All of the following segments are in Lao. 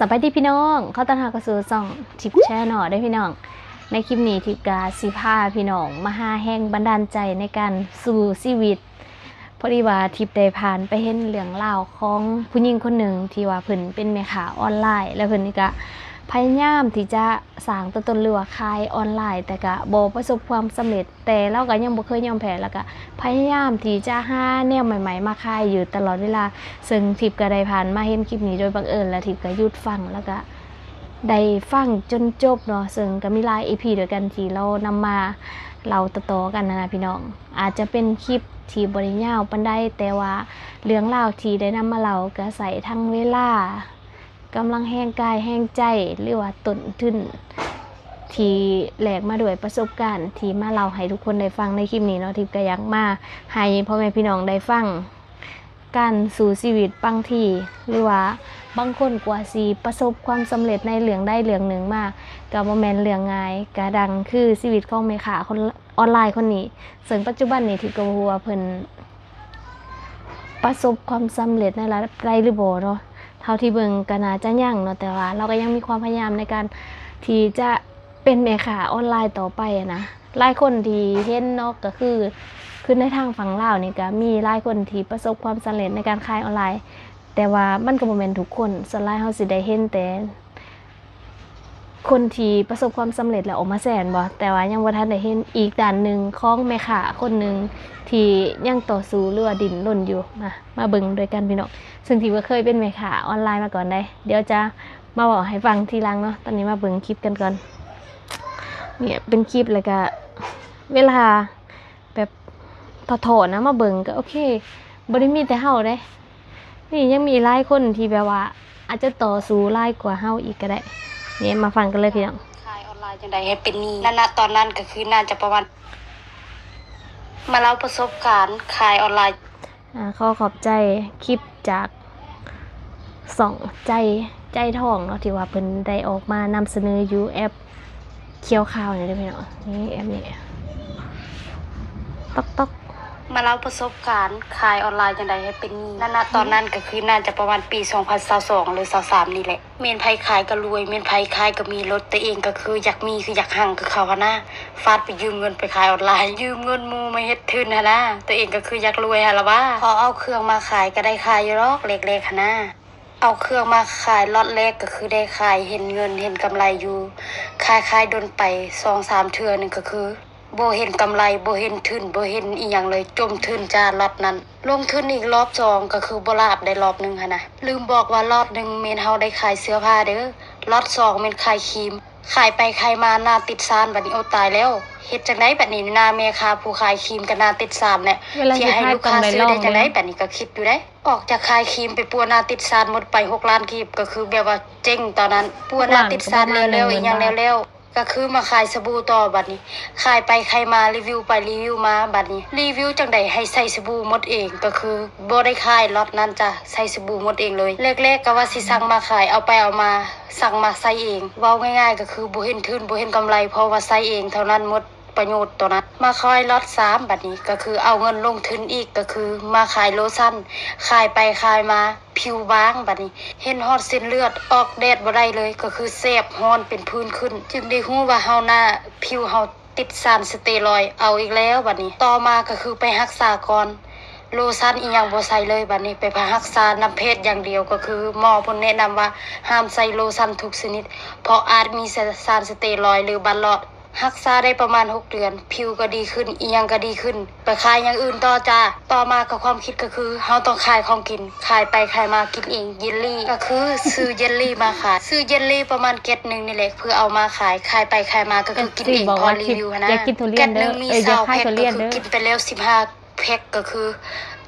ສະບາຍດີພີ່ນ້ອງ, ຂໍຕ້ອນຮັບເຂົ້າສູ່ຊ່ອງ Tip Channel ເດີ້ພີ່ນ້ອງ. ໃນຄລິບນີ້ ທິບກະຊິພາພີ່ນ້ອງມາຫາແຮງບັນດານໃຈໃນການສູ້ຊີວິດ. ພໍດີວ່າທິບໄດ້ຜ່ານໄປເຫັນເລື່ອງລາວຂອງຜູ້ຍິງຄົນໜຶ່ງ ທີ່ວ່າເພິ່ນເປັນແມ່ຄ້າອອນລາຍ ແລະ ເພິ່ນນີ້ກະພະຍາຍາມທີ່ຈະສ້າງຕົວຕົນ ຫຼືວ່າຂາຍອອນລາຍ ແຕ່ກະບໍ່ປະສົບຄວາມສຳເລັດ. ແຕ່ລາວກໍຍັງບໍ່ເຄີຍຍອມແພ້ ແລ້ວກໍພະຍາຍາມທີ່ຈະຫາແນວໃໝ່ໆມາຂາຍຢູ່ຕະຫຼອດເວລາ. ເຊິ່ງທິບກໍໄດ້ຜ່ານມາເຫັນຄລິບນີ້ໂດຍບັງເອີນ ແລ້ວທິບກໍຢຸດຟັງ ແລ້ວກໍໄດ້ຟັງຈົນຈົບເນາະ. ເຊິ່ງກໍມີຫຼາຍອີພີດ້ວຍກັນທີ່ລາວນຳມາເລົ່າຕໍ່ໆກັນຫັ້ນນະພີ່ນ້ອງ. ອາດຈະເປັນຄລິບທີ່ບໍ່ໄດ້ຍາວປານໃດ ແຕ່ວ່າເລື່ອງລາວທີ່ໄດ້ນຳມາເລົ່າກໍໃຊ້ທັງເວລາ, ກຳລັງແຮງກາຍແຮງໃຈ ຫຼືວ່າຕົ້ນທຶນທີ່ແລກມາດ້ວຍປະສົບການທີ່ມາເລົ່າໃຫ້ທຸກຄົນໄດ້ຟັງໃນຄລິບນີ້ເນາະ. ທິບກໍຢາກມາໃຫ້ພໍ່ແມ່ພີ່ນ້ອງໄດ້ຟັງການສູ້ຊີວິດບາງທີ ຫຼືວ່າບາງຄົນກວ່າຊິປະສົບຄວາມສຳເລັດໃນເລື່ອງໃດເລື່ອງໜຶ່ງມາ ກໍບໍ່ແມ່ນເລື່ອງງ່າຍ. ກໍດັ່ງຄືຊີວິດຂອງແມ່ຄ້າຄົນອອນລາຍຄົນນີ້ ເຊິ່ງປັດຈຸບັນນີ້ທິບກໍບໍ່ຮູ້ວ່າເພິ່ນ ປະສົບຄວາມສຳເລັດໃນລະດັບໃດຫຼືບໍ່ເນາະ. ເທົ່າທີ່ເບິ່ງກໍໜ້າຈະຍັງເນາະ ແຕ່ວ່າລາວກໍຍັງມີຄວາມພະຍາຍາມໃນການທີ່ຈະເປັນແມ່ຄ້າອອນລາຍຕໍ່ໄປຫັ້ນນະ. ຫຼາຍຄົນທີ່ເຫັນເນາະ ກໍຄື ຄືໃນທາງຝັ່ງລາວນີ້ກໍມີຫຼາຍຄົນທີ່ປະສົບຄວາມສຳເລັດໃນການຂາຍອອນລາຍ ແຕ່ວ່າມັນກໍບໍ່ແມ່ນທຸກຄົນ. ສ່ວນຫຼາຍເຮົາຊິໄດ້ເຫັນແຕ່ ຄົນທີ່ປະສົບຄວາມສຳເລັດແລ້ວອອກມາແຊແມ່ນບໍ່? ແຕ່ວ່າຍັງບໍ່ທັນໄດ້ເຫັນອີກດ້ານໜຶ່ງຂອງແມ່ຄ້າຄົນໜຶ່ງທີ່ຍັງຕໍ່ສູ້ ຫຼືວ່າດີ້ນລົນຢູ່. ມາ ມາເບິ່ງດ້ວຍກັນພີ່ນ້ອງ. ເຊິ່ງທີ່ບໍ່ເຄີຍເປັນແມ່ຄ້າອອນລາຍມາກ່ອນໃດ. ດຽວຈະມາເວົ້າໃຫ້ຟັງທີຫຼັງເນາະ. ຕອນນີ້ມາເບິ່ງຄລິບກັນກ່ອນ. ນີ້ເປັນຄລິບ ແລ້ວກະເວລາ ແບບ ທ້ອໆນະ ມາເບິ່ງກໍໂອເຄ ບໍ່ໄດ້ມີແຕ່ເຮົາເດ້. ນີ້ຍັງມີອີກຫຼາຍຄົນທີ່ແບບວ່າອາດຈະຕໍ່ສູ້ຫຼາຍກວ່າເຮົາອີກກໍໄດ້. ນີ້ມາຟັງກັນເລີຍພີ່ນ້ອງ. ຂາຍອອນລາຍຈັ່ງໃດໃຫ້ເປັນໜີ້? ນັ້ນນະ ຕອນນັ້ນກໍຄືໜ້າຈະປະມານ ມາເລົ່າປະສົບການຂາຍອອນລາຍ. ອາ ຂໍຂອບໃຈຄລິບຈາກ ຊ່ອງໃຈ ໃຈທອງເນາະ ທີ່ວ່າເພິ່ນໄດ້ອອກມານຳສະເໜີຢູ່ແອັບຂຽວຂາວນີ້ເດີພີ່ນ້ອງ. ນີ້ແອັບນີ້ ຕອກໆ ມາເລົ່າປະສົບການຂາຍອອນລາຍຈັ່ງໃດໃຫ້ເປັນໜີ້. ນັ້ນນະ ຕອນນັ້ນກໍຄືໜ້າຈະປະມານປີສອງພັນຊາວສອງ ຫຼື ຊາວສາມນີ້ແຫຼະ. ແມ່ນໃຜຂາຍກໍລວຍ ແມ່ນໃຜຂາຍກໍມີລົດ. ຕົວເອງກໍຄືຢາກມີ ຄືຢາກຮັ່ງຄືເຂົາຫັ້ນນະ. ຟາດໄປຢືມເງິນໄປຂາຍອອນລາຍ ຢືມເງິນໝູ່ມາເຮັດທຶນຫັ້ນນະ. ຕົວເອງກໍຄືຢາກລວຍຫັ້ນລະວ່າ. ພໍເອົາເຄື່ອງມາຂາຍກໍໄດ້ຂາຍຢູ່ດອກ ແລກໆຫັ້ນນະ. ເອົາເຄື່ອງມາຂາຍລັອດແລກກໍຄືໄດ້ຂາຍ ເຫັນເງິນເຫັນກຳໄລຢູ່. ຂາຍໆດົນໄປສອງສາມເທື່ອນີ້ກໍຄືບໍ່ເຫັນກຳໄລ ບໍ່ເຫັນທຶນ ບໍ່ເຫັນອີ່ຫຍັງເລີຍ ຈົມທຶນຈ້າລັອດນັ້ນ. ລົງທຶນອີກລອບສອງກໍຄືບໍ່ລາບໄດ້ລອບໜຶ່ງຫັ້ນນະ. ລືມບອກວ່າລອບໜຶ່ງແມ່ນເຮົາໄດ້ຂາຍເສື້ອຜ້າເດີ. ລອດສອງແມ່ນຂາຍຄຣີມ. ຂາຍໄປຂາຍມາໜ້າຕິດຊານ ບັດນີ້ ໂອ້ ຕາຍແລ້ວ ເຮັດຈັ່ງໃດບັດນີ້? ໜ້າແມ່ຄ້າຜູ້ຂາຍຄຣີມກໍໜ້າຕິດຊານແຫຼະ ຊິໃຫ້ລູກຄ້າຊື້ໄດ້ຈັ່ງໃດບັດນີ້? ກໍຄິດຢູ່ເດ້. ອອກຈາກຂາຍຄຣີມໄປປົວໜ້າຕິດຊານ ໝົດໄປຫົກລ້ານກີບ ກໍຄືແບບວ່າເຈັງຕອນນັ້ນ. ປົວໜ້າຕິດຊານແລ້ວໆ ອີ່ຫຍັງແລ້ວໆ ກໍຄືມາຂາຍສະບູຕໍ່ບັດນີ້. ຂາຍໄປຂາຍມາ ຣີວິວໄປຣີວິວມາ ບັດນີ້ຣີວິວຈັ່ງໃດໃຫ້ໃສ່ສະບູໝົດເອງ ກໍຄືບໍ່ໄດ້ຂາຍລັອດນັ້ນຈ້າ ໃສ່ສະບູໝົດເອງເລີຍ. ແລກໆກໍວ່າຊິສັ່ງມາຂາຍ ເອົາໄປເອົາມາ ສັ່ງມາໃສ່ເອງ. ເວົ້າງ່າຍໆກໍຄືບໍ່ເຫັນທຶນ ບໍ່ເຫັນກຳໄລ ເພາະວ່າໃສ່ເອງເທົ່ານັ້ນ ໝົດປະໂຫຍດໂຕນັ້ນ. ມາຂາຍລັອດສາມ ບັດນີ້ກໍຄືເອົາເງິນລົງທຶນອີກ ກໍຄືມາຂາຍໂລຊັນ. ຂາຍໄປຂາຍມາ ຜິວບາງ ບັດນີ້ເຫັນຮອດເສັ້ນເລືອດ ອອກແດດບໍ່ໄດ້ເລີຍ ກໍຄືແສບຮ້ອນເປັນຜື່ນຂຶ້ນ. ຈຶ່ງໄດ້ຮູ້ວ່າເຮົາໜ້າ ຜິວເຮົາຕິດສານສະເຕີຣອຍ ເອົາອີກແລ້ວບັດນີ້. ຕໍ່ມາກໍຄືໄປຮັກສາກ່ອນ ໂລຊັນອີ່ຫຍັງບໍ່ໃສ່ເລີຍ. ບັດນີ້ໄປຮັກສານຳແພດຢ່າງດຽວ ກໍຄືໝໍເພິ່ນແນະນຳວ່າຫ້າມໃສ່ໂລຊັນທຸກຊະນິດ ເພາະອາດມີສານສະເຕີຣອຍ ຫຼື ບັດຫຼອດ. ຮັກສາໄດ້ປະມານຫົກເດືອນ ຜິວກໍດີຂຶ້ນ ອີ່ຫຍັງກໍດີຂຶ້ນ ໄປຂາຍຢ່າງອື່ນຕໍ່ຈ້າ. ຕໍ່ມາກໍຄວາມຄິດກໍຄືເຮົາຕ້ອງຂາຍຂອງກິນ ຂາຍໄປຂາຍມາກິນເອງ. ເຢລລີ ກໍຄືຊື້ເຢລລີມາຂາຍ ຊື້ເຢລລີປະມານແກັດໜຶ່ງນີ້ແຫຼະ ເພື່ອເອົາມາຂາຍ ຂາຍໄປຂາຍມາກໍຄືກິນເອງ. ພໍຣີວິວຫັ້ນນະ ແກັດໜຶ່ງມີຊາວແພັກ ກໍຄືກິນໄປແລ້ວສິບຫ້າແພັກ ກໍຄື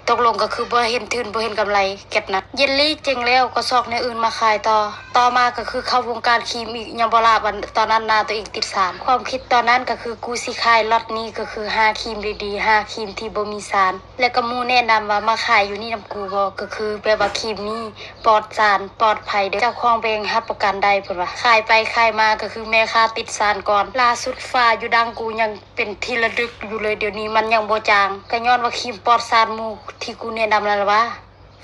ຕົກລົງກໍຄືບໍ່ເຫັນທຶນ ບໍ່ເຫັນກຳໄລແກັດນັ້ນ. ເຢລລີເຈັງແລ້ວກໍຊອກແນວອື່ນມາຂາຍຕໍ່. ຕໍ່ມາກໍຄືເຂົ້າວົງການຄຣີມອີກ ຍັງບໍ່ລາບ ຕອນນັ້ນໜ້າຕົວເອງຕິດສານ. ຄວາມຄິດຕອນນັ້ນກໍຄື ກູຊິຂາຍລັອດນີ້ ກໍຄືຫາຄຣີມດີໆ ຫາຄຣີມທີ່ບໍ່ມີສານ ແລະກໍໝູ່ແນະນຳວ່າ ມາຂາຍຢູ່ນີ້ນຳກູບໍ ກໍຄືແບບວ່າຄຣີມນີ້ປອດສານປອດໄພເດີ້ ເຈົ້າຂອງແບງຮັບປະກັນໄດ້ ເພິ່ນວ່າ. ຂາຍໄປຂາຍມາກໍຄືແມ່ຄ້າຕິດສານກ່ອນ. ລ່າສຸດຝາຢູ່ດັ່ງກູຍັງເປັນທີ່ລະລຶກຢູ່ເລີຍ ດຽວນີ້ມັນຍັງບໍ່ຈາງ ກໍຍ້ອນວ່າຄຣີມປອດສານໝູ່ທີ່ກູແນະນຳນັ້ນລະວ່າ.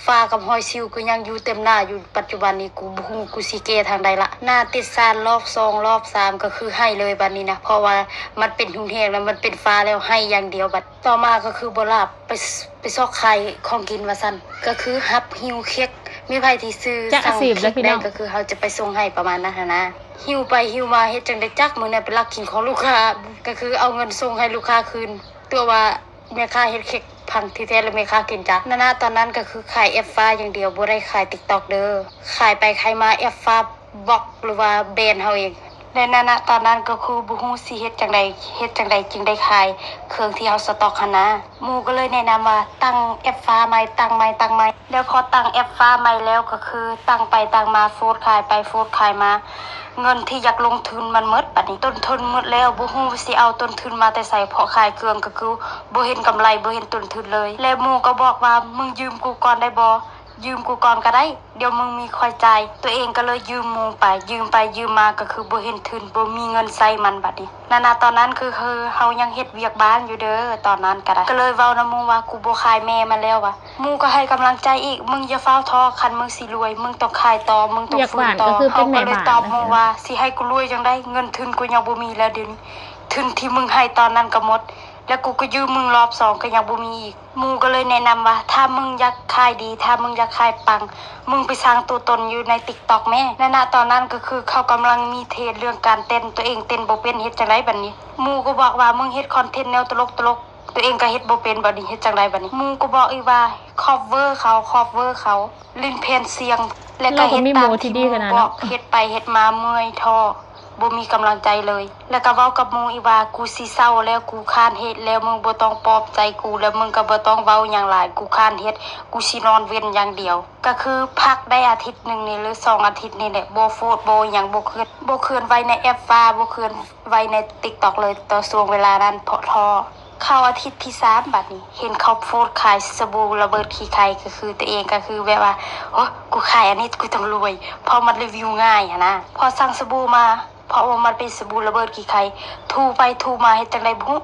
ຝ້າກັບຮອຍສິວກໍຍັງຢູ່ເຕັມໜ້າຢູ່. ປັດຈຸບັນນີ້ ກູບໍ່ຮູ້ກູຊິແກ້ທາງໃດລະ. ໜ້າຕິດສານລອບສອງລອບສາມ ກໍຄືໄຫ້ເລີຍບັດນີ້ນະ ເພາະວ່າມັນເປັນຮຸນແຮງແລ້ວ ມັນເປັນຝ້າແລ້ວ ໄຫ້ຢ່າງດຽວບັດ. ຕໍ່ມາກໍຄືບໍ່ຫຼາບ ໄປ ໄປຊອກຂາຍຂອງກິນວ່າຊັ້ນ ກໍຄືຮັບຫິ້ວເຄັກ. ມີໃຜທີ່ຊື້ ຈະ ສັ່ງເຄັກໄດ້ ກໍຄືເຮົາຈະໄປສົ່ງໃຫ້ປະມານນັ້ນຫັ້ນນະ. ຫິ້ວໄປຫິ້ວມາ ເຮັດຈັ່ງໃດຈັກ ມື້ນັ້ນໄປລັກກິນຂອງລູກຄ້າ ກໍຄືເອົາເງິນສົ່ງໃຫ້ລູກຄ້າຄືນ. ຕົວະວ່າແມ່ຄ້າເຮັດເຄັກພັງ ທີ່ແທ້ແລ້ວແມ່ຄ້າກິນຈັກ. ນານາຕອນນັ້ນກໍຄືຂາຍແອັບຟ້າຢ່າງດຽວ ບໍ່ໄດ້ຂາຍຕິກຕັອກເດີ. ຂາຍໄປຂາຍມາແອັບຟ້າບລັອກ ຫຼືວ່າແບນເຮົາເອງ. ແລະ ນານາຕອນນັ້ນກໍຄືບໍ່ຮູ້ຊິເຮັດຈັ່ງໃດ ເຮັດຈັ່ງໃດຈຶ່ງໄດ້ຂາຍເຄື່ອງທີ່ເຮົາສະຕັອກຫັ້ນນະ. ໝູ່ກໍເລີຍແນະນຳວ່າຕັ້ງແອັບຟ້າໃໝ່ ຕັ້ງໃໝ່ ຕັ້ງໃໝ່. ແລ້ວພໍຕັ້ງແອັບຟ້າໃໝ່ແລ້ວ ກໍຄືຕັ້ງໄປຕັ້ງມາ ໂພສຂາຍໄປໂພສຂາຍມາ ເງິນທີ່ຢາກລົງທຶນມັນໝົດ. ບັດນີ້ຕົ້ນທຶນໝົດແລ້ວ ບໍ່ຮູ້ຊິເອົາຕົ້ນທຶນມາແຕ່ໃສ ເພາະຂາຍເຄື່ອງກໍຄືບໍ່ເຫັນກຳໄລ ບໍ່ເຫັນຕົ້ນທຶນເລີຍ. ແລະ ໝູ່ກໍບອກວ່າ ມຶງຢືມກູກ່ອນໄດ້ບໍ່? ຢືມກູກ່ອນກໍໄດ້ ດຽວມຶງມີຄ່ອຍຈ່າຍ. ຕົວເອງກໍເລີຍຢືມໝູ່ໄປ ຢືມໄປຢືມມາ ກໍຄືບໍ່ເຫັນທຶນ ບໍ່ມີເງິນໃຊ້ມັນ. ບັດນີ້ ນານາຕອນນັ້ນຄື ຄືເຮົາຍັງເຮັດວຽກບ້ານຢູ່ເດີ ຕອນນັ້ນກໍໄດ້ ກໍເລີຍເວົ້ານຳໝູ່ວ່າ ກູບໍ່ຂາຍແມ່ມັນແລ້ວວ່າ. ໝູ່ກໍໃຫ້ກຳລັງໃຈອີກ ມຶງຢ່າຟ້າວທໍ້ ຄັນມຶງຊິລວຍ ມຶງຕ້ອງຂາຍຕໍ່ ມຶງຕ້ອງຟື້ນຕໍ່. ເຮົາກໍເລີຍຕອບໝູ່ວ່າ ຊິໃຫ້ກູລວຍຈັ່ງໃດ ເງິນທຶນກູຍັງບໍ່ມີແລ້ວດຽວນີ້ ທຶນທີ່ມຶງໃຫ້ຕອນນັ້ນກໍໝົດ ແລະ ກູກໍຢືມມຶງລອບສອງກໍຍັງບໍ່ມີອີກ. ໝູ່ກໍເລີຍແນະນຳວ່າ ຖ້າມຶງຢາກຂາຍດີ ຖ້າມຶງຢາກຂາຍປັງ ມຶງໄປສ້າງຕົວຕົນຢູ່ໃນຕິກຕັອກແມ້. ນານາຕອນນັ້ນກໍຄືເຂົາກຳລັງມີເທຣນເລື່ອງການເຕັ້ນ ຕົວເອງເຕັ້ນບໍ່ເປັນ ເຮັດຈັ່ງໃດບັດນີ້? ໝູ່ກໍບອກວ່າ ມຶງເຮັດຄອນເທັນແນວຕະຫຼົກໆ ຕົວເອງກໍເຮັດບໍ່ເປັນ ບັດນີ້ເຮັດຈັ່ງໃດບັດນີ້? ໝູ່ກໍບອກອີກວ່າ ຄອບເວີເຂົາ ຄອບເວີເຂົາ ຫຼິ້ນແຜ່ນສຽງ ແລະ ກໍເຮັດຕາມທີ່ໝູ່ບອກ. ເຮັດໄປເຮັດມາເມື່ອຍທໍ້ ບໍ່ມີກຳລັງໃຈເລີຍ. ແລ້ວກໍເວົ້າກັບໝູ່ອີກວ່າ ກູຊິເຊົາແລ້ວ ກູຄ້ານເຮັດແລ້ວ ມຶງບໍ່ຕ້ອງປອບໃຈກູ ແລ້ວມຶງກໍບໍ່ຕ້ອງເວົ້າຫຍັງຫຼາຍ ກູຄ້ານເຮັດ ກູຊິນອນເວັນຢ່າງດຽວ. ກໍຄືພັກໄດ້ອາທິດໜຶ່ງນີ້ ຫຼື ສອງອາທິດນີ້ແຫຼະ ບໍ່ໂພສ ບໍ່ຫຍັງ ບໍ່ເຄື່ອນ ບໍ່ເຄື່ອນໄຫວໃນແອັບຟ້າ ບໍ່ເຄື່ອນໄຫວໃນຕິກຕັອກເລີຍ ຕໍ່ຊ່ວງເວລານັ້ນ ເພາະທໍ້. ເຂົ້າອາທິດທີສາມ ບັດນີ້ເຫັນເຂົາໂພສຂາຍສະບູລະເບີດຂີ້ໄຂ່ ກໍຄືຕົວເອງກໍຄືແບບວ່າ ໂອ້ ກູຂາຍອັນນີ້ ກູຕ້ອງລວຍ ເພາະມັນຣີວິວງ່າຍຫັ້ນນະ. ພໍສັ່ງສະບູມາ ເພາະວ່າມັນເປັນສະບູລະເບີດຂີ້ໄຂ່ ຖູໄປຖູມາເຮັດຈັ່ງໃດບໍ່ຮູ້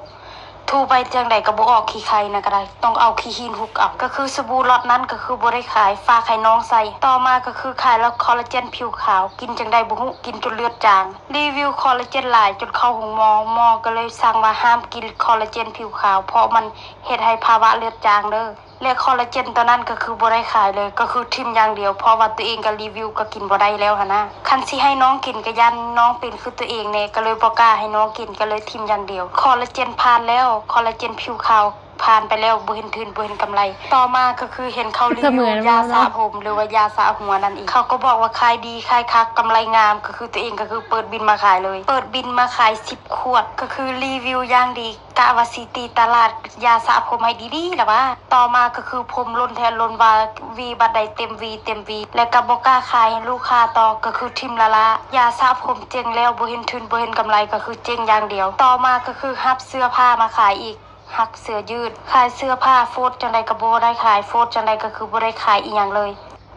ຖູໄປຈັ່ງໃດກໍບໍ່ອອກຂີ້ໄຂ່ນະ ກໍໄດ້ຕ້ອງເອົາຂີ້ຫີນຮຸກເອົາ. ກໍຄືສະບູລັອດນັ້ນກໍຄືບໍ່ໄດ້ຂາຍ ຝາກໃຫ້ນ້ອງໃຊ້. ຕໍ່ມາກໍຄືຂາຍແລ້ວ ຄໍລາເຈນຜິວຂາວ ກິນຈັ່ງໃດບໍ່ຮູ້ ກິນຈົນເລືອດຈາງ. ຣີວິວຄໍລາເຈນຫຼາຍຈົນເຂົ້າໂຮງໝໍ ໝໍກໍເລີຍສັ່ງວ່າຫ້າມກິນຄໍລາເຈນຜິວຂາວ ເພາະມັນເຮັດໃຫ້ພາວະເລືອດຈາງເດີ. ແລະ ຄໍລາເຈນຕົວນັ້ນກໍຄືບໍ່ໄດ້ຂາຍເລີຍ ກໍຄືຖິ້ມຢ່າງດຽວ ເພາະວ່າຕົວເອງກໍຣີວິວກໍກິນບໍ່ໄດ້ແລ້ວຫັ້ນນະ. ຄັນຊິໃຫ້ນ້ອງກິນກໍຢ້ານນ້ອງເປັນຄືຕົວເອງແດ່ ກໍເລີຍບໍ່ກ້າໃຫ້ນ້ອງກິນ ກໍເລີຍຖິ້ມຢ່າງດຽວ. ຄໍລາເຈນຜ່ານແລ້ວ ຄໍລາເຈນຜິວຂາວຜ່ານໄປແລ້ວ ບໍ່ເຫັນທຶນ ບໍ່ເຫັນກຳໄລ. ຕໍ່ມາກໍຄືເຫັນເຂົາຣີວິວຢາສະຜົມ ຫຼືວ່າຢາສະຫົວນັ້ນເອງ ເຂົາກໍບອກວ່າຂາຍດີຂາຍຄັກ ກຳໄລງາມ ກໍຄືຕົວເອງກໍຄືເປີດບິນມາຂາຍເລີຍ ເປີດບິນມາຂາຍສິບຂວດ ກໍຄືຣີວິວຢ່າງດີ ກະວ່າຊິຕີຕະຫຼາດຢາສະຜົມໃຫ້ດີໆລະວ່າ. ຕໍ່ມາກໍຄືຜົມຫຼົ່ນແທ້ຫຼົ່ນວ່າ ຫວີບັດໃດເຕັມຫວີເຕັມຫວີ ແລ້ວກໍບໍ່ກ້າຂາຍໃຫ້ລູກຄ້າຕໍ່ ກໍຄືຖິ້ມລະລະ. ຢາສະຜົມເຈັງແລ້ວ ບໍ່ເຫັນທຶນ ບໍ່ເຫັນກຳໄລ ກໍຄືເຈັງຢ່າງດຽວ. ຕໍ່ມາກໍຄືຮັບເສື້ອຜ້າມາຂາຍອີກ ຮັບເສື້ອຢືດ ຂາຍເສື້ອຜ້າ ໂພສຈັ່ງໃດກໍບໍ່ໄດ້ຂາຍ ໂພສຈັ່ງໃດກໍຄືບໍ່ໄດ້ຂາຍອີ່ຫຍັງເລີຍ.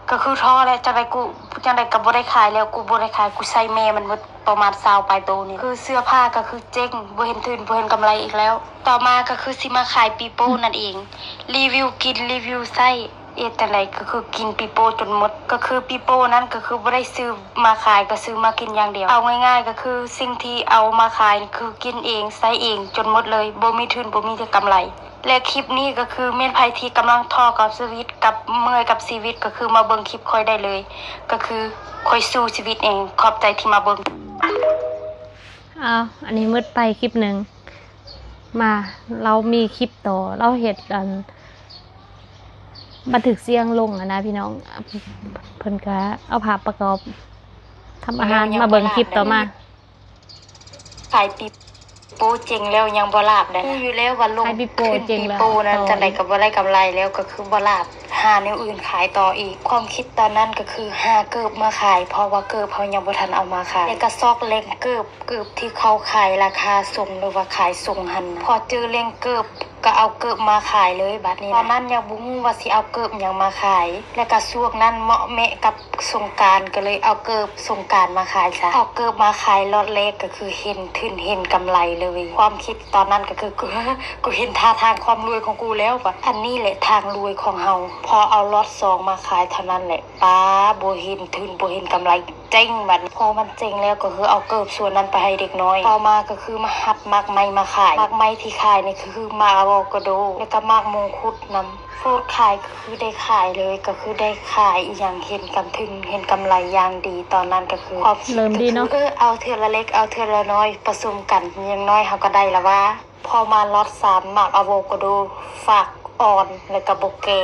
ກໍຄືທໍ້ແຫຼະ ຈັ່ງໃດກູ ຈັ່ງໃດກໍບໍ່ໄດ້ຂາຍແລ້ວ ກູບໍ່ໄດ້ຂາຍ ກູໃຊ້ແມ່ມັນໝົດ ປະມານຊາວປາຍໂຕນີ້ ຄືເສື້ອຜ້າກໍຄືເຈັງ ບໍ່ເຫັນທຶນ ບໍ່ເຫັນກຳໄລອີກແລ້ວ. ຕໍ່ມາກໍຄືຊິມາຂາຍປີໂປ້ນັ້ນເອງ ຣີວິວກິນ ຣີວິວໃຊ້ ເຮັດຈັ່ງໃດກໍຄືກິນປີໂປ້ຈົນໝົດ ກໍຄືປີໂປ້ນັ້ນກໍຄືບໍ່ໄດ້ຊື້ມາຂາຍ ກໍຊື້ມາກິນຢ່າງດຽວ. ເອົາງ່າຍໆ ກໍຄືສິ່ງທີ່ເອົາມາຂາຍຄືກິນເອງ ໃຊ້ເອງຈົນໝົດເລີຍ ບໍ່ມີທຶນ ບໍ່ມີແຕ່ກຳໄລ. ແລະ ຄລິບນີ້ກໍຄືແມ່ນໃຜທີ່ກຳລັງທໍ້ກັບຊີວິດ ກັບເມື່ອຍກັບຊີວິດ ກໍຄືມາເບິ່ງຄລິບຂ້ອຍໄດ້ເລີຍ ກໍຄືຂ້ອຍສູ້ຊີວິດເອງ. ຂອບໃຈທີ່ມາເບິ່ງ. ອ້າວ ອັນນີ້ໝົດໄປຄລິບໜຶ່ງ ມາ ລາວມີຄລິບຕໍ່ ລາວເຮັດອັນ ບັນທຶກສຽງລົງຫັ້ນນະພີ່ນ້ອງ ເພິ່ນກະເອົາພາບປະກອບທຳອາຫານ ມາເບິ່ງຄລິບຕໍ່ມາ. ຂາຍປີໂປ້ເຈັງແລ້ວຍັງບໍ່ຫຼາບໄດ໋ ຮູ້ຢູ່ແລ້ວວ່າລົງທຶນປີໂປ້ນັ້ນຈັ່ງໃດກໍບໍ່ໄດ້ກຳໄລແລ້ວ ກໍຄືບໍ່ຫຼາບ ຫາແນວອື່ນຂາຍຕໍ່ອີກ. ຄວາມຄິດຕອນນັ້ນກໍຄືຫາເກີບມາຂາຍ ເພາະວ່າເກີບເຮົາຍັງບໍ່ທັນເອົາມາຂາຍ ແລ້ວກໍຊອກແຫຼ່ງເກີບ ເກີບທີ່ເຂົາຂາຍລາຄາສົ່ງ ຫຼືວ່າຂາຍສົ່ງຫັ້ນນະ. ພໍເຈີແຫຼ່ງເກີບ ກໍເອົາເກີບມາຂາຍເລີຍບາດນີ້. ຕອນນັ້ນຍັງບໍ່ຮູ້ວ່າຊິເອົາເກີບຫຍັງມາຂາຍ ແລ້ວກໍຊ່ວງນັ້ນເໝາະແມະກັບສົງການ ກໍເລີຍເອົາເກີບສົງການມາຂາຍຊະ. ເອົາເກີບມາຂາຍລັອດແລກກໍຄືເຫັນທຶນເຫັນກຳໄລເລີຍ. ຄວາມຄິດຕອນນັ້ນກໍຄື ກູ ກູເຫັນທ່າທາງຄວາມລວຍຂອງກູແລ້ວວ່າ ອັນນີ້ແຫຼະທາງລວຍຂອງເຮົາ. ພໍເອົາລັອດສອງມາຂາຍເທົ່ານັ້ນແຫຼະ ປ້າ ບໍ່ເຫັນທຶນ ບໍ່ເຫັນກຳໄລ ເຈັງບາດນີ້. ພໍມັນເຈັງແລ້ວກໍຄືເອົາເກີບສ່ວນນັ້ນໄປໃຫ້ເດັກນ້ອຍ. ຕໍ່ມາກໍຄືມາຮັບໝາກໄມ້ມາຂາຍ. ໝາກໄມ້ທີ່ຂາຍນີ້ກໍຄືໝາກອາໂວກາໂດ ແລ້ວກໍໝາກມົງຄຸດນຳ. ໂພດຂາຍກໍຄືໄດ້ຂາຍເລີຍ ກໍຄືໄດ້ຂາຍອີ່ຫຍັງເຫັນກຳທຶນເຫັນກຳໄລຢ່າງດີ. ຕອນນັ້ນກໍຄືຄວາມຄິດກໍຄື ເອີ ເອົາເທື່ອລະເລັກເອົາເທື່ອລະນ້ອຍປະສົມກັນ ຢ່າງໜ້ອຍເຮົາກໍໄດ້ລະວ່າ. ພໍມາລັອດສາມ ໝາກອາໂວກາໂດ ຟາກອ່ອນ ແລ້ວກະບໍ່ແກ່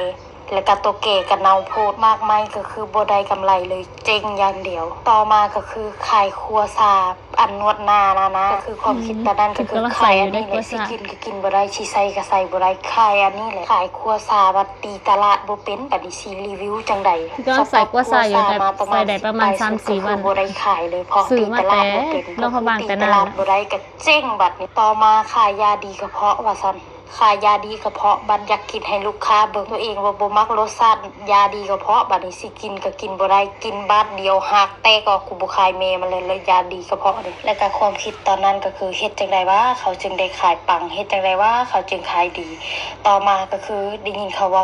ແລ້ວກະໂຕແກ່ກະເນົ່າໂພດ. ໝາກໄມ້ກໍຄືບໍ່ໄດ້ກຳໄລເລີຍ ເຈັງຢ່າງດຽວ. ຕໍ່ມາກໍຄືຂາຍຄົວຊາ ອັນນວດໜ້ານະນະ ກໍຄືຄວາມຄິດຕອນນັ້ນກໍຄືຂາຍອັນນີ້ແຫຼະ ຊິກິນກໍກິນບໍ່ໄດ້ ຊິໃສ່ກໍໃສ່ບໍ່ໄດ້ ຂາຍອັນນີ້ແຫຼະ. ຂາຍຄົວຊາ ວ່າຕີຕະຫຼາດບໍ່ເປັນ ບາດນີ້ຊິຣີວິວຈັ່ງໃດ? ສະຕັອກຄົວຊາມາປະມານສິບປາຍຊຸດ ກໍຄືບໍ່ໄດ້ຂາຍເລີຍ ເພາະຕີຕະຫຼາດບໍ່ເປັນ ກໍຄືຕີຕະຫຼາດບໍ່ໄດ້ ກໍ ເຈັງບາດນີ້. ຕໍ່ມາຂາຍຢາດີກະເພາະວ່າຊັ້ນ ຂາຍຢາດີກະເພາະ ບັດຢາກກິນໃຫ້ລູກຄ້າເບິ່ງ ຕົວເອງວ່າບໍ່ມັກລົດຊາດຢາດີກະເພາະ ບາດນີ້ຊິກິນກະກິນບໍ່ໄດ້ ກິນບາດດຽວຮາກແຕກອອກ. ກູບໍ່ຂາຍແມ່ມັນເລີຍ ແລ້ວຢາດີກະເພາະນີ້. ແລ້ວກະຄວາມຄິດຕອນນັ້ນກະຄື ເຮັດຈັ່ງໃດວະເຂົາຈຶ່ງໄດ້ຂາຍປັງ ເຮັດຈັ່ງໃດວະເຂົາຈຶ່ງຂາຍດີ? ຕໍ່ມາກະຄືໄດ້ຍິນເຂົາວ່າ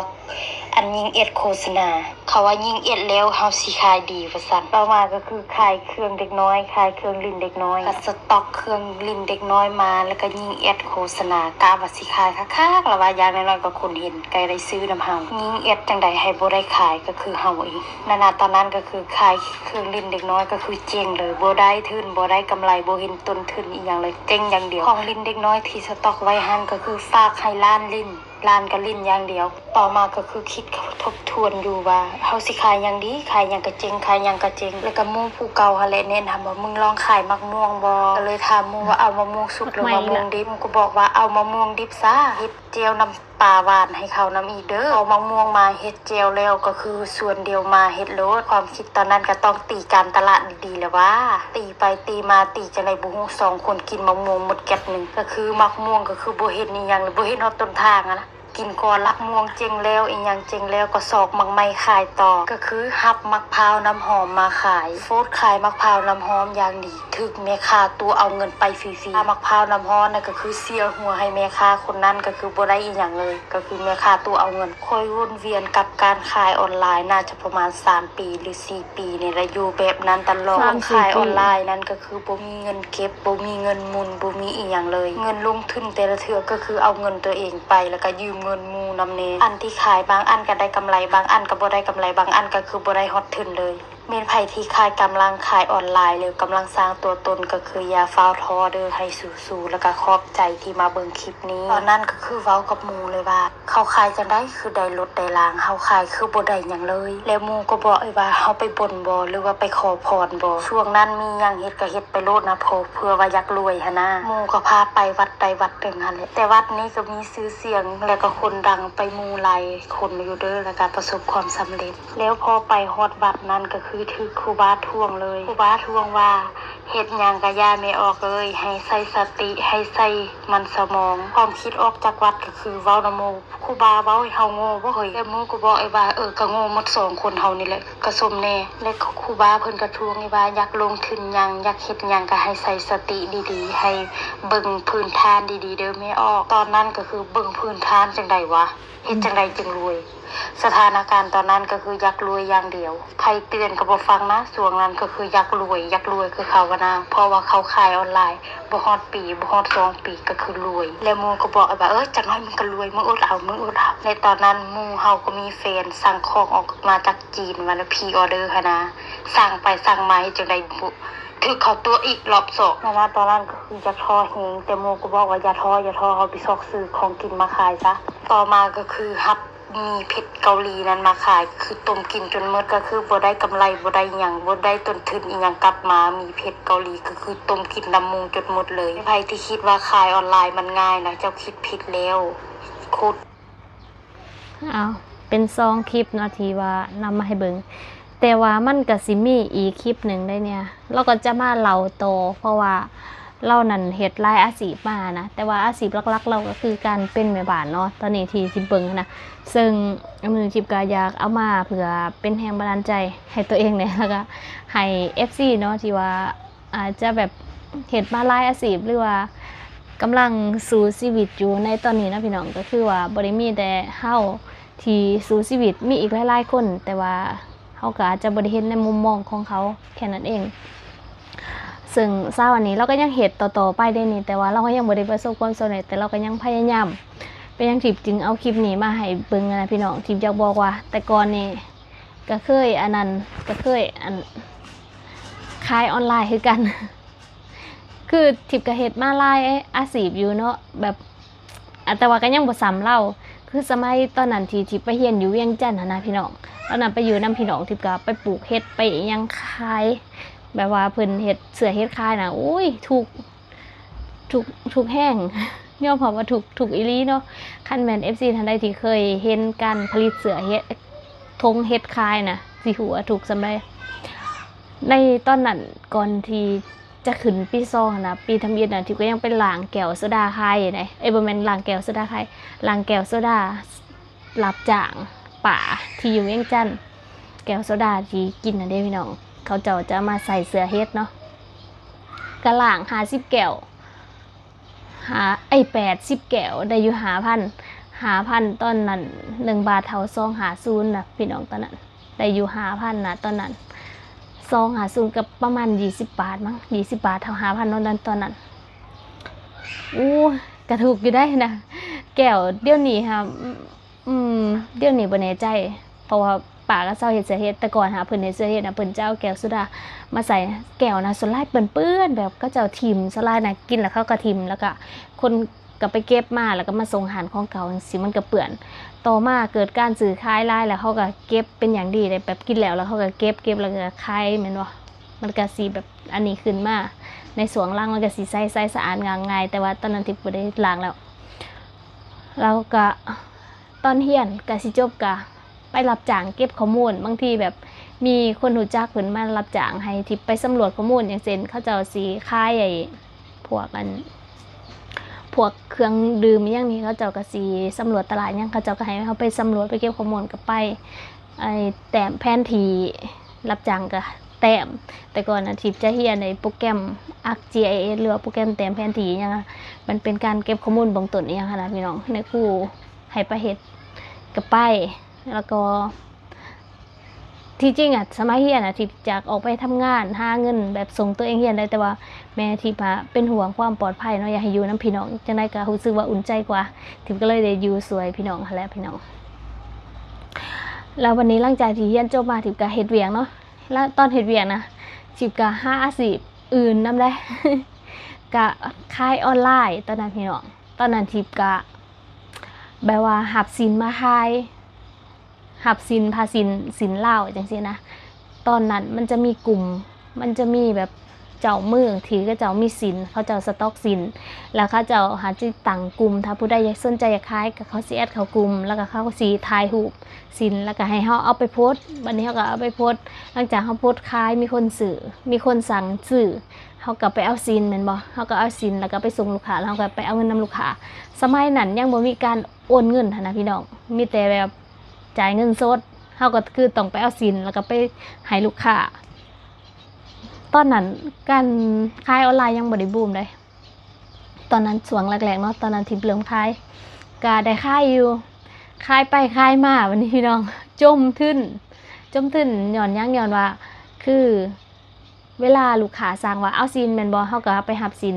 ອັນຍິງເອັດໂຄສະນາ ເຂົາວ່າຍິງເອັດແລ້ວເຮົາຊິຂາຍດີວ່າຊັ້ນ. ຕໍ່ມາກໍຄືຂາຍເຄື່ອງເດັກນ້ອຍ ຂາຍເຄື່ອງຫຼິ້ນເດັກນ້ອຍ ກໍສະຕັອກເຄື່ອງຫຼິ້ນເດັກນ້ອຍມາ ແລ້ວກໍຍິງແອັດໂຄສະນາ ກະວ່າຊິຂາຍຄັກໆ ລະວ່າຢ່າງໜ້ອຍໆກໍຄົນເຫັນ ກໍໄດ້ຊື້ນຳເຮົາ. ຍິງແອັດຈັ່ງໃດໃຫ້ບໍ່ໄດ້ຂາຍ ກໍຄືເຮົາເອງ. ນະນະ ຕອນນັ້ນກໍຄືຂາຍເຄື່ອງຫຼິ້ນເດັກນ້ອຍ ກໍຄືເຈັງເລີຍ ບໍ່ໄດ້ທຶນ ບໍ່ໄດ້ກຳໄລ ບໍ່ເຫັນຕົ້ນທຶນອີ່ຫຍັງເລີຍ ເຈັງຢ່າງດຽວ. ຂອງຫຼິ້ນເດັກນ້ອຍທີ່ສະຕັອກໄວ້ຫັ້ນ ກໍຄືຝາກໃຫ້ຫຼານຫຼິ້ນ ຫຼານກໍຫຼິ້ນຢ່າງດຽວ. ຕໍ່ມາກໍຄືຄິດທົບທວນຢູ່ວ່າ ເຮົາຊິຂາຍຫຍັງດີ ຂາຍຫຍັງກະເຈັງ ຂາຍຫຍັງກະເຈັງ. ແລ້ວກໍໝູ່ຜູ້ເກົ່າຫັ້ນແຫຼະແນະນຳວ່າ ມຶງລອງຂາຍໝາກມ່ວງບໍ່? ກໍເລີຍຖາມໝູ່ວ່າ ເອົາມະມ່ວງສຸກ ຫຼື ມະມ່ວງດິບ? ໝູ່ກໍບອກວ່າ ເອົາມະມ່ວງດິບຊະ ເຮັດແຈ່ວນ້ຳປາຫວານໃຫ້ເຂົານຳອີກເດີ. ເອົາໝາກມ່ວງມາເຮັດແຈ່ວແລ້ວ ກໍຄືສວນດຽວມາເຮັດໂລດ. ຄວາມຄິດຕອນນັ້ນກໍຕ້ອງຕີການຕະຫຼາດດີໆແຫຼະຫວາ ຕີໄປຕີມາ ຕີຈັ່ງໃດບໍ່ຮູ້ ສອງຄົນກິນໝາກມ່ວງໝົດແກັດໜຶ່ງ. ກໍຄືໝາກມ່ວງກໍຄືບໍ່ເຫັນອີ່ຫຍັງເລີຍ ບໍ່ເຫັນຮອດຕົ້ນທາງຫັ້ນນະ. ກິນກ່ອນລະ ໝາກມ່ວງເຈັງແລ້ວ ອີ່ຫຍັງເຈັງແລ້ວ ກໍຊອກໝາກໄມ້ຂາຍຕໍ່ ກໍຄືຮັບໝາກພ້າວນ້ຳຫອມມາຂາຍ. ໂພດຂາຍໝາກພ້າວນ້ຳຫອມຢ່າງດີ ຖືກແມ່ຄ້າຕົວະເອົາເງິນໄປຟຣີໆ. ໝາກພ້າວນ້ຳຮ້ອນນັ້ນກໍຄືເສຍຫົວໃຫ້ແມ່ຄ້າຄົນນັ້ນ ກໍຄືບໍ່ໄດ້ອີ່ຫຍັງເລີຍ ກໍຄືແມ່ຄ້າຕົວະເອົາເງິນ. ຂ້ອຍວົນວຽນກັບການຂາຍອອນລາຍ ໜ້າຈະປະມານສາມປີ ຫຼື ສີ່ປີນີ້ແຫຼະ ຢູ່ແບບນັ້ນຕະຫຼອດ. ຂາຍອອນລາຍນັ້ນກໍຄືບໍ່ມີເງິນເກັບ ບໍ່ມີເງິນໝູນ ບໍ່ມີອີ່ຫຍັງເລີຍ. ເງິນລົງທຶນແຕ່ລະເທື່ອກໍຄືເອົາເງິນຕົວເອງໄປ ແລ້ວກໍຢືມເງິນໝູ່ນຳແດ່. ອັນທີ່ຂາຍບາງອັນກໍໄດ້ກຳໄລ ບາງອັນກໍບໍ່ໄດ້ກຳໄລ ບາງອັນກໍຄືບໍ່ໄດ້ຮອດທຶນເລີຍ. ແມ່ນໃຜທີ່ຂາຍ ກຳລັງຂາຍອອນລາຍ ຫຼື ກຳລັງສ້າງຕົວຕົນ ກໍຄືຢ່າຟ້າວທໍ້ເດີ ໃຫ້ສູ້ໆ ແລ້ວກໍຂອບໃຈທີ່ມາເບິ່ງຄລິບນີ້. ຕອນນັ້ນກໍຄືເວົ້າກັບໝູ່ເລີຍວ່າ ເຂົາຂາຍຈັ່ງໃດຄືໄດ້ລົດໄດ້ລາງ ເຮົາຂາຍຄືບໍ່ໄດ້ຫຍັງເລີຍ. ແລ້ວໝູ່ກໍບອກອີກວ່າ ເຮົາໄປບົນບໍ່ ຫຼືວ່າໄປຂໍພອນບໍ່? ຊ່ວງນັ້ນມີຫຍັງເຮັດກໍເຮັດໄປໂລດນະ ເພາະເພື່ອວ່າຢາກລວຍຫັ້ນນະ. ໝູ່ກໍພາໄປວັດໃດວັດໜຶ່ງຫັ້ນແຫຼະ ແຕ່ວັດນີ້ກໍມີຊື່ສຽງ ແລ້ວກໍຄົນດັງໄປໝູ່ຫຼາຍຄົນຢູ່ເດີ ແລ້ວກໍປະສົບຄວາມສຳເລັດ. ແລ້ວພໍໄປຮອດວັດນັ້ນກໍຄືຖືກຄູບາທ້ວງເລີຍ. ຄູບາທ້ວງວ່າ ເຮັດຫຍັງກະຢ່າແມ່ອອກເອີຍ ໃຫ້ໃຊ້ສະຕິ ໃຫ້ໃຊ້ໝັ້ນສະໝອງ. ຄວາມຄິດອອກຈາກວັດກໍຄືເວົ້ານຳໝູ່ ຄູບາເວົ້າໃຫ້ເຮົາໂງ່ບໍ່ເຮີ້ຍ? ແຕ່ໝູ່ກໍບອກອີກວ່າ ເອີ ກະໂງ່ໝົດສອງຄົນເຮົານີ້ແຫຼະ ກະສົມແນ່. ແລະ ຄູບາເພິ່ນກະທ້ວງອີກວ່າ ຢາກລົງທຶນຫຍັງ ຢາກເຮັດຫຍັງກະໃຫ້ໃຊ້ສະຕິດີໆ ໃຫ້ເບິ່ງພື້ນຖານດີໆເດີແມ່ອອກ. ຕອນນັ້ນກໍຄືເບິ່ງພື້ນຖານຈັ່ງໃດວະ? ເຮັດຈັ່ງໃດຈຶ່ງລວຍ? ສະຖານະການຕອນນັ້ນກໍຄືຢາກລວຍຢ່າງດຽວ ໃຜເຕືອນກໍບໍ່ຟັງນະ. ຊ່ວງນັ້ນກໍຄືຢາກລວຍ ຢາກລວຍຄືເຂົາຫັ້ນນະ ເພາະວ່າເຂົາຂາຍອອນລາຍ ບໍ່ຮອດປີ ບໍ່ຮອດສອງປີກໍຄືລວຍ. ແລ້ວໝູ່ກໍບອກອີກວ່າ ເອີ ຈັກໜ້ອຍມຶງກໍລວຍ ມຶງອົດເອົາ ມຶງອົດເອົາ. ໃນຕອນນັ້ນໝູ່ເຮົາກໍມີແຟນສັ່ງຂອງອອກມາຈາກຈີນ ວ່າແລ້ວພຣີອໍເດີຫັ້ນນະ ສັ່ງໄປສັ່ງມາ ເຮັດຈັ່ງໃດບໍ່ ຖືກເຂົາຕົວະອີກລອບສອງ. ແລ້ວນະ ຕອນນັ້ນກໍຄືຢາກທໍ້ແຮງ ແຕ່ໝູ່ກໍບອກວ່າ ຢ່າທໍ້ ຢ່າທໍ້ ເຮົາໄປຊອກຊື້ຂອງກິນມາຂາຍຊະ. ຕໍ່ມາກໍຄືຮັບໝີ່ເຜັດເກົາຫຼີນັ້ນມາຂາຍ ຄືຕົ້ມກິນຈົນໝົດ ກໍຄືບໍ່ໄດ້ກຳໄລ ບໍ່ໄດ້ຫຍັງ ບໍ່ໄດ້ຕົ້ນທຶນອີ່ຫຍັງກັບມາ. ໝີ່ເຜັດເກົາຫຼີກໍຄືຕົ້ມກິນນຳໝູ່ຈົນໝົດເລີຍ. ໃຜທີ່ຄິດວ່າຂາຍອອນລາຍມັນງ່າຍນະ ເຈົ້າຄິດຜິດແລ້ວ ໂຄດ ເອົາ ເປັນສອງຄລິບເນາະ ທີ່ວ່ານຳມາໃຫ້ເບິ່ງ ແຕ່ວ່າມັນກະຊິມີອີກຄລິບໜຶ່ງໄດ໋ເນຍ ລາວກໍຈະມາເລົ່າຕໍ່ ເພາະວ່າ ລາວນັ້ນເຮັດຫຼາຍອາຊີບມານະ ແຕ່ວ່າອາຊີບຫຼັກໆລາວກໍຄືການເປັນແມ່ບ້ານເນາະ ຕອນນີ້ທີ່ ທີ່ເບິ່ງຫັ້ນນະ. ເຊິ່ງມື້ນີ້ທິບກໍຢາກເອົາມາເພື່ອເປັນແຮງບັນດານໃຈໃຫ້ຕົວເອງແດ່ ແລ້ວກໍໃຫ້ເອັຟຊີເນາະ ທີ່ວ່າອາດຈະແບບເຮັດມາຫຼາຍອາຊີບ ຫຼືວ່າກຳລັງສູ້ຊີວິດຢູ່ໃນຕອນນີ້ເນາະພີ່ນ້ອງ. ກໍຄືວ່າບໍ່ໄດ້ມີແຕ່ເຮົາທີ່ສູ້ຊີວິດ ມີອີກຫຼາຍໆຄົນ ແຕ່ວ່າ ເຮົາກໍອາດຈະບໍ່ໄດ້ເຫັນໃນມຸມມອງຂອງເຂົາແຄ່ນັ້ນເອງ. ເຊິ່ງຊາວອັນນີ້ລາວກໍຍັງເຮັດຕໍ່ໆໄປເດ້ນີ້ ແຕ່ວ່າລາວກໍຍັງບໍ່ໄດ້ປະສົບຄວາມສຳເລັດ ແຕ່ລາວກໍຍັງພະຍາຍາມ. ເປັນຫຍັງທິບຈຶ່ງເອົາຄລິບນີ້ມາໃຫ້ເບິ່ງຫັ້ນນະພີ່ນ້ອງ. ທິບຢາກບອກວ່າແຕ່ກ່ອນນີ້ກໍເຄີຍອັນນັ້ນ ກໍເຄີຍອັນ ຂາຍອອນລາຍຄືກັນ. ຄືທິບກໍເຮັດມາຫຼາຍອາຊີບຢູ່ເນາະ ແບບ ອາ ແຕ່ວ່າກໍຍັງບໍ່ສ່ຳລາວ. ຄືສະໄໝຕອນນັ້ນທີ່ ທີ່ໄປຮຽນຢູ່ວຽງຈັນຫັ້ນນະພີ່ນ້ອງ ຕອນນັ້ນໄປຢູ່ນຳພີ່ນ້ອງ ທິບກໍໄປປູກເຫັດໄປອີ່ຫຍັງຂາຍ ແບບວ່າເພິ່ນເຮັດເຊື້ອເຫັດຂາຍນະ ໂອ້ຍ ທຸກ ທຸກ ທຸກແຮງ ຍອມຮັບວ່າທຸກ ທຸກອີ່ຫຼີເນາະ. ຄັນແມ່ນເອັຟຊີທ່ານໃດທີ່ເຄີຍເຫັນການຜະລິດເຊື້ອເຫັດ ຖົງເຫັດຂາຍນະ ຊິຮູ້ວ່າທຸກສ່ຳໃດ. ໃນຕອນນັ້ນ ກ່ອນທີ່ ຈະຂຶ້ນປີສອງຫັ້ນນະ ປີທຳອິດນະ ທິບກໍຍັງໄປລ້າງແກ້ວໂຊດາຂາຍຢູ່ເດ້. ເອີຍ ບໍ່ແມ່ນລ້າງແກ້ວໂຊດາຂາຍ ລ້າງແກ້ວໂຊດາ ຮັບຈ້າງປ້າທີ່ຢູ່ວຽງຈັນ ແກ້ວໂຊດາທີ່ກິນຫັ້ນເດ້ພີ່ນ້ອງ ເຂົາເຈົ້າຈະເອົາມາໃສ່ເຊື້ອເຫັດເນາະ. ກໍລ້າງຫ້າສິບແກ້ວ ຫ້າ ເອີຍ ແປດສິບແກ້ວ ໄດ້ຢູ່ຫ້າພັນ ຫ້າພັນ ຕອນນັ້ນໜຶ່ງບາດເທົ່າສອງຫ້າສູນນະພີ່ນ້ອງ ຕອນນັ້ນ ໄດ້ຢູ່ຫ້າພັນນະຕອນນັ້ນ ສອງຫ້າສູນກໍປະມານຊາວບາດມັ້ງ ຊາວບາດເທົ່າຫ້າພັນເນາະ ຕອນນັ້ນ. ໂອ້ ກະຖືກຢູ່ໄດ໋ນະ ແກ້ວ ດຽວນີ້ຫາ ອືມ ດຽວນີ້ບໍ່ແນ່ໃຈ ເພາະວ່າປ້າກໍເຊົາເຮັດເສື້ອເຫັດ ແຕ່ກ່ອນຫາເພິ່ນເຮັດເສື້ອເຫັດນະ ເພິ່ນຈະເອົາແກ້ວໂຊດາມາໃສ່ ແກ້ວນະ ສ່ວນຫຼາຍເປື້ອນໆ ແບບເຂົາເຈົ້າຖິ້ມ ສ່ວນຫຼາຍນະ ກິນແລ້ວເຂົາກໍຖິ້ມ ແລ້ວກໍຄົນ ກໍໄປເກັບມາ ແລ້ວກໍມາສົ່ງຮ້ານຂອງເກົ່າຈັ່ງຊີ້ ມັນກໍເປື້ອນ. ຕໍ່ມາເກີດການຊື້ຂາຍຫຼາຍ ແລ້ວເຂົາກໍເກັບເປັນຢ່າງດີເດ້ ແບບກິນແລ້ວ ແລ້ວເຂົາກໍເກັບ ເກັບແລ້ວກໍຂາຍແມ່ນບໍ່ ມັນກໍຊິແບບອັນນີ້ຂຶ້ນມາ ໃນຊ່ວງຫຼັງມັນກໍຊິໃສໆ ສະອາດ ງາມງ່າຍ ແຕ່ວ່າຕອນນັ້ນທິບບໍ່ໄດ້ລ້າງແລ້ວ. ແລ້ວກໍຕອນຮຽນກໍຊິຈົບ ກໍໄປຮັບຈ້າງເກັບຂໍ້ມູນ ບາງທີແບບມີຄົນຮູ້ຈັກເພິ່ນມາຮັບຈ້າງໃຫ້ທິບໄປສຳຫຼວດຂໍ້ມູນ ຢ່າງເຊັ່ນ ເຂົາເຈົ້າຊິຂາຍໄອ້ ພວກອັນ ພວກເຄື່ອງດື່ມອີ່ຫຍັງນີ້ ເຂົາເຈົ້າກໍຊິສຳຫຼວດຕະຫຼາດຫຍັງ ເຂົາເຈົ້າກໍໃຫ້ເຮົາໄປສຳຫຼວດ ໄປເກັບຂໍ້ມູນ ກໍໄປ ໄອ້ ແຕ້ມແຜນທີ່ ຮັບຈ້າງກໍແຕ້ມ. ແຕ່ກ່ອນນະ ທິບຈະຮຽນໄອ້ໂປຣແກຣມ ArcGIS ຫຼືວ່າໂປຣແກຣມແຕ້ມແຜນທີ່ຫຍັງ ມັນເປັນການເກັບຂໍ້ມູນເບື້ອງຕົ້ນອີ່ຫຍັງຫັ້ນນະພີ່ນ້ອງ ໃນຄູໃຫ້ໄປເຮັດ ກໍໄປ ແລ້ວກໍ ທີ່ຈິງອະ ສະໄໝຮຽນອະ ທິບຢາກອອກໄປທຳງານຫາເງິນແບບສົ່ງຕົວເອງຮຽນໄດ້ ແຕ່ວ່າແມ່ທິບອະເປັນຫ່ວງຄວາມປອດໄພເນາະ ຢາກໃຫ້ຢູ່ນຳພີ່ນ້ອງ ຈັ່ງໃດກໍຮູ້ສຶກວ່າອຸ່ນໃຈກວ່າ ທິບກໍເລີຍໄດ້ຢູ່ຊ່ວຍພີ່ນ້ອງຫັ້ນແຫຼະພີ່ນ້ອງ. ແລ້ວບັດນີ້ຫຼັງຈາກທີ່ຮຽນຈົບມາ ທິບກໍເຮັດວຽກເນາະ ແລ້ວຕອນເຮັດວຽກນະ ທິບກໍຫາອາຊີບອື່ນນຳເດ້ ກໍຂາຍອອນລາຍຕອນນັ້ນພີ່ນ້ອງ. ຕອນນັ້ນທິບກໍແບບວ່າຮັບສິນມາຂາຍ ຮັບສິນ ຜ້າສິນ ສິນລາວຈັ່ງຊີ້ນະ. ຕອນນັ້ນມັນຈະມີກຸ່ມ ມັນຈະມີແບບເຈົ້າມືທີ່ເຂົາເຈົ້າມີສິນ ເຂົາເຈົ້າສະຕັອກສິນ ແລ້ວເຂົາເຈົ້າຫາຊິຕັ້ງກຸ່ມ ຖ້າຜູ້ໃດຢາກສົນໃຈຢາກຂາຍ ກໍເຂົາຊິແອັດເຂົ້າກຸ່ມ ແລ້ວກໍເຂົາຊິຖ່າຍຮູບສິນ ແລ້ວກໍໃຫ້ເຮົາເອົາໄປໂພສ ບັດນີ້ເຮົາກໍເອົາໄປໂພສ ຫຼັງຈາກເຮົາໂພສຂາຍ ມີຄົນຊື້ ມີຄົນສັ່ງຊື້ ເຮົາກໍໄປເອົາສິນແມ່ນບໍ່ ເຮົາກໍເອົາສິນ ແລ້ວກໍໄປສົ່ງລູກຄ້າ ແລ້ວເຮົາກໍໄປເອົາເງິນນຳລູກຄ້າ. ສະໄໝນັ້ນຍັງບໍ່ມີການໂອນເງິນຫັ້ນນະພີ່ນ້ອງ ມີແຕ່ແບບ ຈ່າຍເງິນສົດ ເຮົາກໍຄືຕ້ອງໄປເອົາສິນ ແລ້ວກໍໄປໃຫ້ລູກຄ້າ. ຕອນນັ້ນການຂາຍອອນລາຍຍັງບໍ່ໄດ້ບູມເດ້ ຕອນນັ້ນຊ່ວງແລກໆເນາະ ຕອນນັ້ນທີ່ເລີ່ມຂາຍ ກໍໄດ້ຂາຍຢູ່ ຂາຍໄປຂາຍມາ ບັດນີ້ພີ່ນ້ອງ ຈົມທຶນ ຈົມທຶນຍ້ອນຫຍັງ ຍ້ອນວ່າ ຄື ເວລາລູກຄ້າສັ່ງວ່າເອົາສິນແມ່ນບໍ່ ເຮົາກໍໄປຮັບສິນ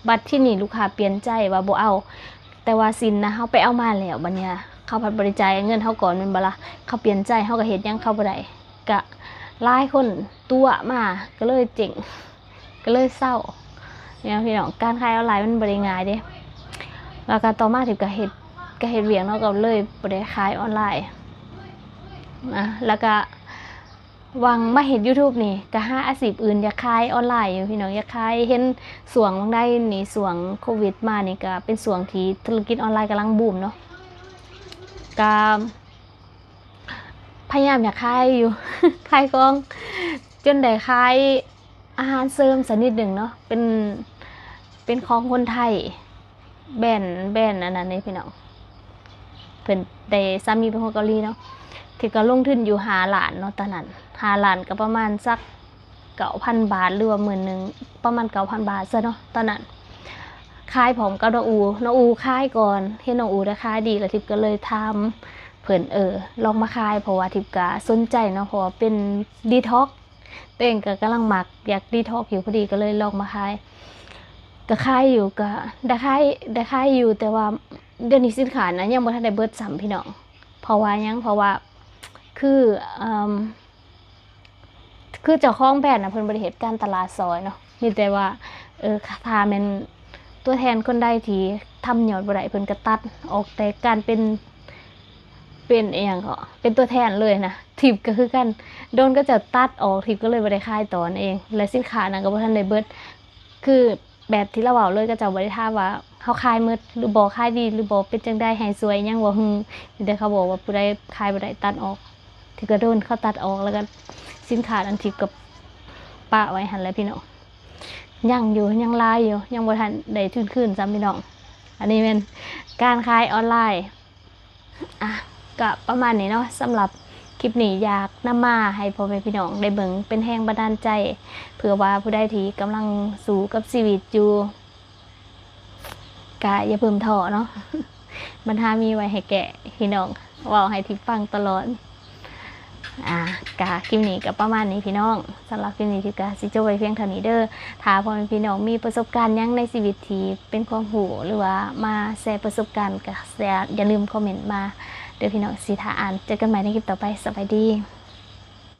ບັດທີນີ້ລູກຄ້າປ່ຽນໃຈວ່າບໍ່ເອົາ ແຕ່ວ່າສິນນະ ເຮົາໄປເອົາມາແລ້ວ ບັດນີ້ເຂົາພັດບໍ່ໄດ້ຈ່າຍເງິນເຮົາກ່ອນແມ່ນບໍ່ລະ ເຂົາປ່ຽນໃຈ ເຮົາກໍເຮັດຫຍັງເຂົາບໍ່ໄດ້ ກະຫຼາຍຄົນຕົວະມາ ກໍເລີຍເຈັງ ກໍເລີຍເຊົາ. ນີ້ພີ່ນ້ອງ ການຂາຍອອນລາຍມັນບໍ່ໄດ້ງ່າຍເດ້ ແລ້ວກໍຕໍ່ມາທີ່ກໍເຮັດ ກໍເຮັດວຽກເນາະ ກໍເລີຍບໍ່ໄດ້ຂາຍອອນລາຍ ອາ ແລ້ວກໍ ຫວ່າງມາເຮັດ YouTube ນີ້ ກະຫາອາຊີບອື່ນ ຢາກຂາຍອອນລາຍຢູ່ພີ່ນ້ອງ ຢາກຂາຍ ເຫັນຊ່ວງຫວ່າງໃດນີ້ ຊ່ວງໂຄວິດມານີ້ ກະເປັນຊ່ວງທີ່ທຸລະກິດອອນລາຍກຳລັງບູມເນາະ ກະພະຍາຍາມຢາກຂາຍຢູ່ ຂາຍຂອງ ຈົນໄດ້ຂາຍອາຫານເສີມຊະນິດໜຶ່ງເນາະ ເປັນ ປັນຂອງຄົນໄທ ແບຣນ ແບຣນອັນນັ້ນເດ້ພີ່ນ້ອງ ເພິ່ນໄດ້ສາມີເປັນຄົນເກົາຫຼີເນາະ ທີ່ກໍລົງທຶນຢູ່ຫ້າລ້ານເນາະ ຕອນນັ້ນຫ້າລ້ານກໍປະມານສັກເກົ້າພັນບາດ ຫຼືວ່າໝື່ນໜຶ່ງ ປະມານເກົ້າພັນບາດຊະເນາະ ຕອນນັ້ນ ຂາຍພ້ອມກັບນ້ອງອູ ນ້ອງອູຂາຍກ່ອນ ເຫັນນ້ອງອູໄດ້ຂາຍດີ ແລ້ວທິບກໍເລີຍຖາມເພິ່ນ ເອີ ລອງມາຂາຍ ເພາະວ່າທິບກໍສົນໃຈເນາະ ເພາະວ່າເປັນດີທັອກ ຕົວເອງກໍກຳລັງມັກ ຢາກດີທັອກຢູ່ ພໍດີກໍເລີຍລອງມາຂາຍ ກໍຂາຍຢູ່ ກໍໄດ້ຂາຍ ໄດ້ຂາຍຢູ່ ແຕ່ວ່າດຽວນີ້ສິນຄ້ານະ ຍັງບໍ່ທັນໄດ້ເບິດຊ້ຳພີ່ນ້ອງ ເພາະວ່າຫຍັງ ເພາະວ່າ ຄື ເອີ່ມ ຄືເຈົ້າຂອງແບຣນນະ ເພິ່ນບໍ່ໄດ້ເຮັດການຕະຫຼາດຊ່ອຍເນາະ ມີແຕ່ວ່າ ເອີ ຖ້າແມ່ນຕົວແທນຄົນໃດທີ່ທຳຍອດບໍ່ໄດ້ ເພິ່ນກໍຕັດອອກ ແຕ່ການເປັນ ເປັນອີ່ຫຍັງເກາະ ເປັນຕົວແທນເລີຍນະ ທິບກໍຄືກັນ ໂດນເຂົາເຈົ້າຕັດອອກ ທິບກໍເລີຍບໍ່ໄດ້ຂາຍຕໍ່ນັ້ນເອງ ແລະສິນຄ້ານັ້ນກໍບໍ່ທັນໄດ້ເບິດ ຄື ແບບທີ່ລາວເວົ້າເລີຍ ເຂົາເຈົ້າບໍ່ໄດ້ຖາມວ່າເຮົາຂາຍໝົດຫຼືບໍ່ ຂາຍດີຫຼືບໍ່ ເປັນຈັ່ງໃດ ໃຫ້ຊ່ວຍຫຍັງບໍ່ ຫຼື ມີແຕ່ເຂົາບອກວ່າຜູ້ໃດຂາຍບໍ່ໄດ້ຕັດອອກ ທີ່ກະໂດນເຂົາຕັດອອກ ແລ້ວກະສິນຄ້ານັ້ນທິບກະປະໄວ້ຫັ້ນແຫຼະພີ່ນ້ອງ ຍັງຢູ່ ຍັງຫຼາຍຢູ່ ຍັງບໍ່ທັນໄດ້ທຶນຄືນຊ້ຳພີ່ນ້ອງ ອັນນີ້ແມ່ນການຂາຍອອນລາຍ. ອ່ະ ກະປະມານນີ້ເນາະ ສຳລັບຄລິບນີ້ ຢາກນຳມາໃຫ້ພໍ່ແມ່ພີ່ນ້ອງໄດ້ເບິ່ງ ເປັນແຮງບັນດານໃຈ ເພື່ອວ່າຜູ້ໃດທີ່ກຳລັງສູ້ກັບຊີວິດຢູ່ ກະຢ່າເພີ່ມທໍ້ເນາະ ບັນຫາມີໄວ້ໃຫ້ແກ້ ພີ່ນ້ອງເວົ້າໃຫ້ທິບຟັງຕະຫຼອດ. ອ່າ ກະຄລິບນີ້ກະປະມານນີ້ພີ່ນ້ອງ ສຳລັບຄລິບນີ້ທິບກະຊິຈົບໄວ້ພຽງເທົ່ານີ້ເດີ. ຖ້າພໍ່ແມ່ພີ່ນ້ອງມີປະສົບການຫຍັງໃນຊີວິດທີ່ເປັນຄວາມຮູ້ ຫຼືວ່າມາແຊປະສົບການ ກະຢ່າລືມຄອມເມັນມາເດີພີ່ນ້ອງ ຊິຖ້າອ່ານ. ເຈີກັນໃໝ່ໃນຄລິບຕໍ່ໄປ ສະບາຍດີ.